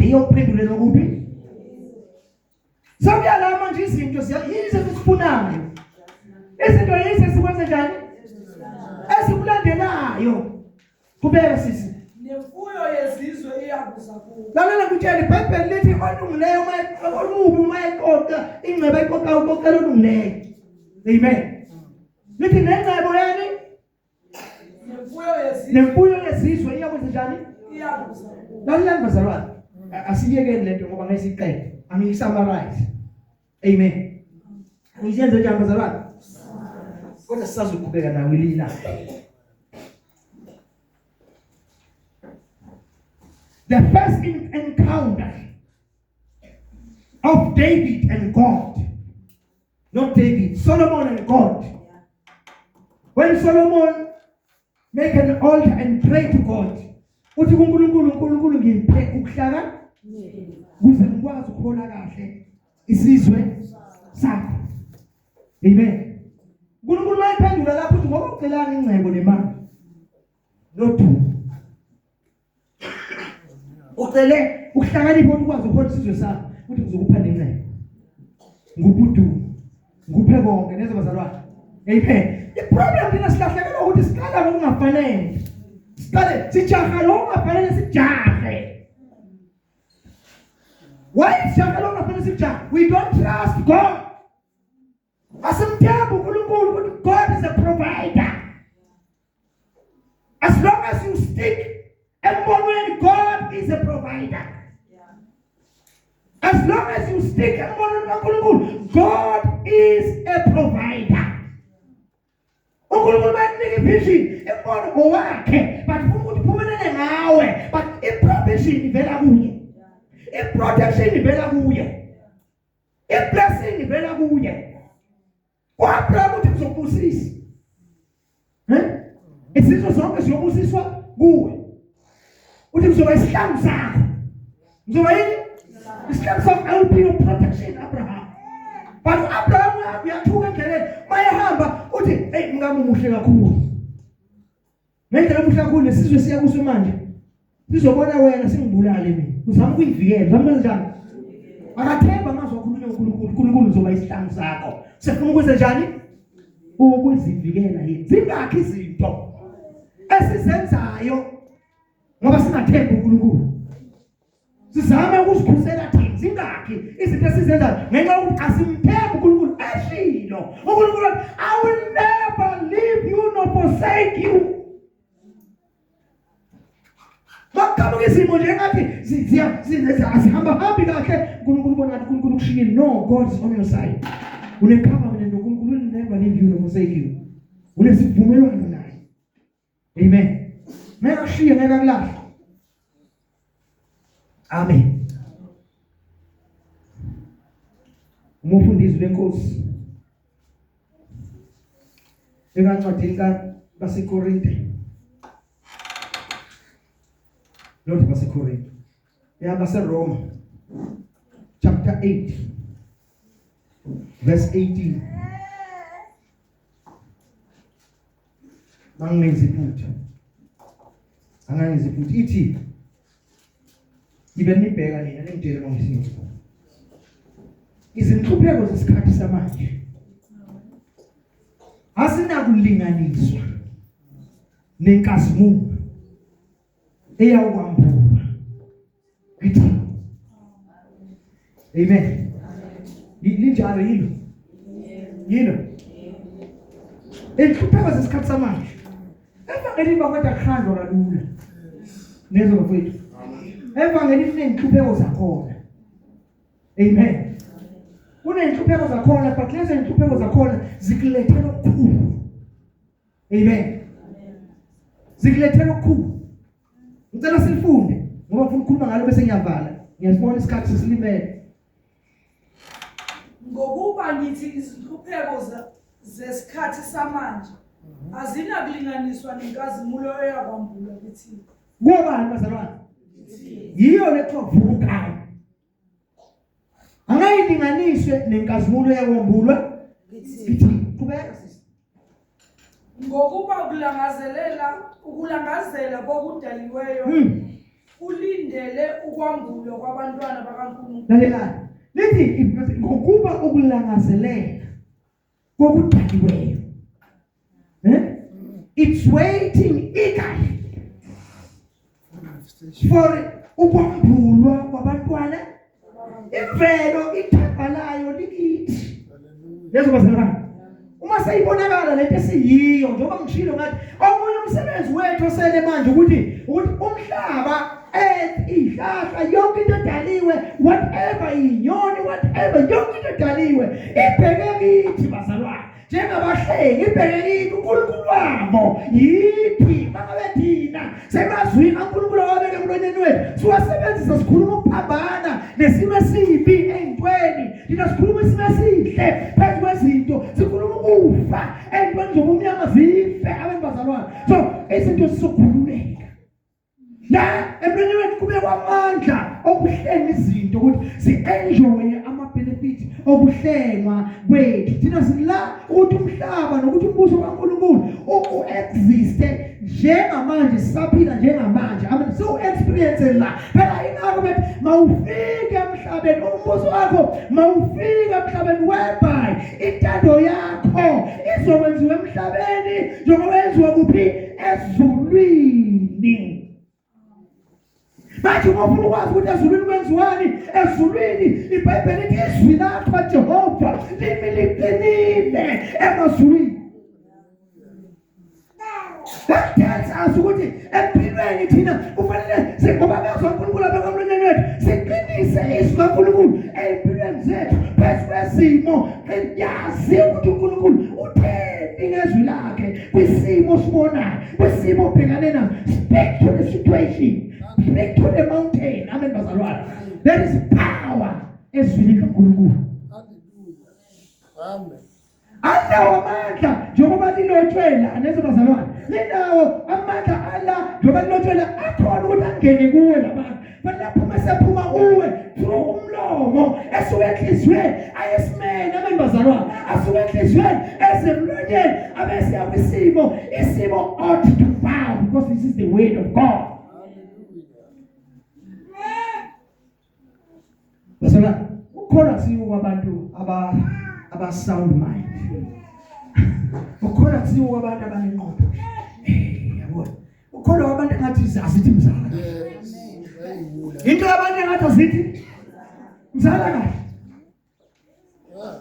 Iyophendulelwa kuphi? Sekuya la manje izinto yize esizifunayo. Izinto yize esikwenze njani? Esikulandelayo. Qhubeka sisi. Nemfuyo yezizwe iyakuza kuwe. Lalela ngikutshele iBhayibheli lithi olungileyo uma olubi uma eqoqa ingcebo ayiqoqa uqoqela olungileyo. Amen. Lithi nengcebo yani? Nemfuyo yezizwe. Nemfuyo yezizwe iyakwenza njani? Iyakuza kuwe. Lalela bazalwane. Asiyekeni lento ngoba ngeke siqede. Angiyisummarize. Amen. Ngiyenze njani bazalwane? Kodwa sisazoqhubeka nawo ilila. The first encounter of David and God. Not David, Solomon and God. When Solomon make an altar and pray to God, uthi kuNkulunkulu uNkulunkulu ngiphe ukuhlaka kuze ngikwazi ukuhola kahle isizwe sakho. Amen. uNkulunkulu wayiphendula lapho uthi ngoba ucelanga ingcebo nemali nodumo. Ucele ukuhlakanipha ukuthi ukwazi ukuhola isizwe sakho ukuthi ngizokupha nengcebo. Ngikuphe udumo. Ngikuphe konke nezwe bazalwane. Amen. I-problem thina silahlekelwa ukuthi siqala ngokungafanele. Siqale sijaha lo ongafanele sijahe. Why sijaha lo ongafanele sijahe? We don't trust God. Asimthembi uNkulunkulu ukuthi God is a provider. As long as you stick embonweni God is a provider. As long as you stick embonweni kaNkulunkulu God is a provider. uNkulunkulu bakunika ivision imbono ngowakhe but ufuna ukuthi uphumelele ngawe but i-provision ivela kuye i-protection ivela kuye i-blessing ivela kuye ku-Abraham uthi ngizokubusisa eh isizwe sonke siyobusiswa kuwe uthi ngizoba isihlangu sakho ngizoba yini isihlangu sakho I will be your protection Abraham but uAbraham uyathuka endleleni mayehamba uthi hey mkami umuhle kakhulu ngendlela omuhle kakhulu lesizwe siya kuso manje sizobona wena singibulale mina uzama ukuyivikela uzama kwenza njani akathemba amazwi akhulunywa uNkulunkulu uNkulunkulu uzoba isihlangu sakho sefuna ukwenza njani ukuzivikela yini zingakhi izinto esizenzayo ngoba singathembi uNkulunkulu sizame ukuzikhusela thina zingakhi izinto esizenzayo ngenxa yokuthi asimthembi uNkulunkulu eshilo uNkulunkulu I will never leave you nor forsake you Makuqhamuka izimo nje engathi azihamba hambi kahle uNkulunkulu ubona ngathi uNkulunkulu ukushiyile no God is on your side unekhava mina noNkulunkulu will never leave you nor forsake you unesivumelwano naye amen ngeke akushiye ngeke akulahle amen uma ufunda izwi lenkosi ekancwadini kabaseKorinte not baseKorinte yabaseRoma chapter 8 verse 18 mangingenzi iphutha angangenzi iphutha ithi ngibe nibheka nina ningitshele uma ngisinto izinhlupheko zesikhathi samanje asinakulinganiswa nenkazimulo eyawukwambulwa kithi amen linjalo yilo yilo inhlupheko zesikhathi samanje evangelini bakwethu akuhanjwa kalula nezwa bafowethu evangelini kuney'nhlupheko zakhona amen kuney'nhlupheko zakhona but lezo y'nhlupheko zakhona zikulethela okukhulu amen zikulethela okukhulu ngicela silifunde ngoba ngifuna ukukhuluma ngalo bese ngiyavala ngiyasibona isikhathi sesilimele ngokuba ngithi izinhlupheko zesikhathi samanje azinakulinganiswa nenkazimulo eyakwambulwa kithina Kobani bazalwane? Yiyo lethiwa vukayo. Angayilinganiswe nenkazimulo yakwambulwa kithi. Qhubeka sisi. Ngokuba ukulangazelela ukulangazela kokudaliweyo Kulindele ukwambulwa kwabantwana bakaNkulunkulu. Lalelani. Lithi ngokuba ukulangazelela kokudaliweyo. Eh? It's waiting eagerly for ukwambulwa kwabantwana. Imvelo ithemba layo likithi. Lezo bazalwane. Uma seyibonakala lento esiyiyo njengoba ngishilo ngathi omunye umsebenzi wethu osele manje ukuthi umhlaba earth ihlahla yonke into edaliwe whatever inyoni whatever yonke into edaliwe ibheke kithi bazalwane njengabahlengi ibheke kithi uNkulunkulu wabo yithi mangabe thina semazwini kaNkulunkulu awabeke emlonyeni wethu siwasebenzisa sikhuluma ukuphambana nesimo esibi ey'ntweni thina sikhuluma isimo esihle phezu kwezinto sikhuluma ukufa ey'ntweni zobumnyama zife abantu bazalwane so izinto zizokhululeka la emlonyeni wethu kubekwa amandla okuhlenga izinto ukuthi si-enjoye ama-benefit okuhlengwa kwethu thina sila ukuthi umhlaba nokuthi umbuso kaNkulunkulu u-existe njengamanje sisaphila njengamanje amen so experience la phela ingakho bethi mawufike emhlabeni umbuso wakho mawufike emhlabeni whereby intando yakho izokwenziwa emhlabeni njengoba yenziwa kuphi ezulwini. Manje uma ufuna ukwazi ukuthi ezulwini kwenziwani, ezulwini iBhayibheli lithi izwi lakho Jehova limi liqinile emazulwini. That tells us ukuthi empilweni thina kufanele singoba amazwi kaNkulunkulu abekwa emlonyeni wethu siqinise izwi kaNkulunkulu ey'mpilweni zethu phezu kwezimo yazi ukuthi uNkulunkulu utheni ngezwi lakhe kwisimo osibonayo kwisimo obhekane naso. Speak to the situation, speak to the mountain. Amen bazalwane, there is power ezwini likaNkulunkulu. Amen. Anawo amandla njengoba lilotshwe la nezo bazalwane, linawo amandla ala njengoba lilotshwe la, akhona ukuthi angene kuwe labantu but lapho mesephuma kuwe through umlomo esuke enhliziyweni ayesimene. Amen bazalwane, asuke enhliziyweni ezemlonyeni abese kwisimo, isimo ought to bow because this is the word of God. Bazalwane, ukukholwa akusiwo kwabantu aba sound mind. Ukukholwa akusiwo kwabantu abanengqondo. Eh, yabona. Ukukholwa kwabantu engathi azithi mzala. Yes. Ayiwula. Into yabantu engathi azithi mzala kahle. Yeah.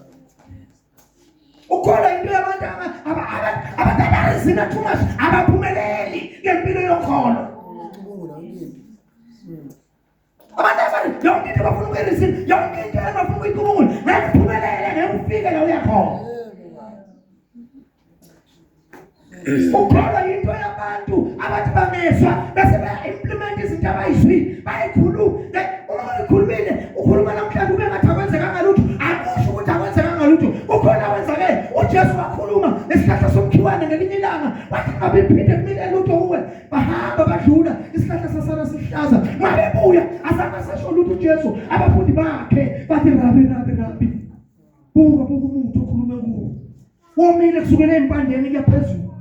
Ukholwa into yabantu abantu abarizina too much abaphumeleli ngempilo yokholo. Ucubungula yonke into. Abantu abani yonke into bafuna ukuyirisini, yonke into bafuna ukuyicubungula, ngeke uphumelele, ngeke ufike la uya khona. Yebo baba. Ukholwa yinto yabantu abathi bangezwa bese baya-implement izinto abayizwile bayikhuluma. Uma uyikhulumile ukhuluma namhlanje ube ngathi akwenzekanga lutho, akusho ukuthi akwenzekanga lutho, kukhona wenzakele. uJesu wakhuluma nesihlahla somkhiwane ngelinye ilanga wathi ngabe iphinde kumile lutho kuwe, bahamba badlula isihlahla sasala sihlaza. Mabebuya azange asasho lutho uJesu, abafundi bakhe bathi rabi rabi rabi, buka buka umuthi okhulume kuwo womile kusukela empandeni kuya phezulu.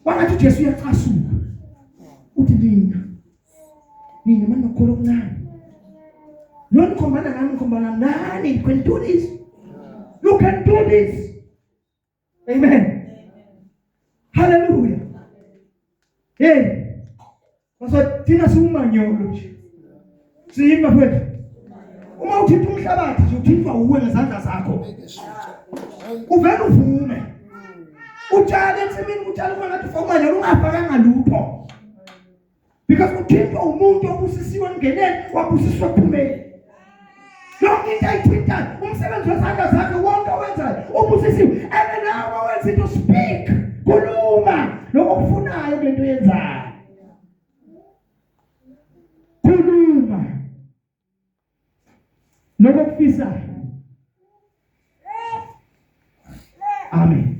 Wangathi uJesu uyacasuka uthi nina nina manokukholwa okuncane, lo nikhombana nami nikhombana nani, you can do this, you can do this. Amen, hallelujah. Hey baso thina siwumanyolo nje, siyini bafowethu? Uma uthinta umhlabathi nje uthintwa uwe ngezandla zakho, Ngeke shintshe. Hayi. uvele uvume utshale ensimini, utshale uma ngathi ufaka umanyolo ungafakanga lutho, because uthintwa umuntu obusisiwe engeneni wabusiswa ekuphumeni. Yonke into ayithintayo, umsebenzi wezandla zakhe wonke owenzayo ubusisiwe. And nawe wenza into, speak, khuluma lokho okufunayo kule nto oyenzayo, khuluma lokho okufisayo. Amen.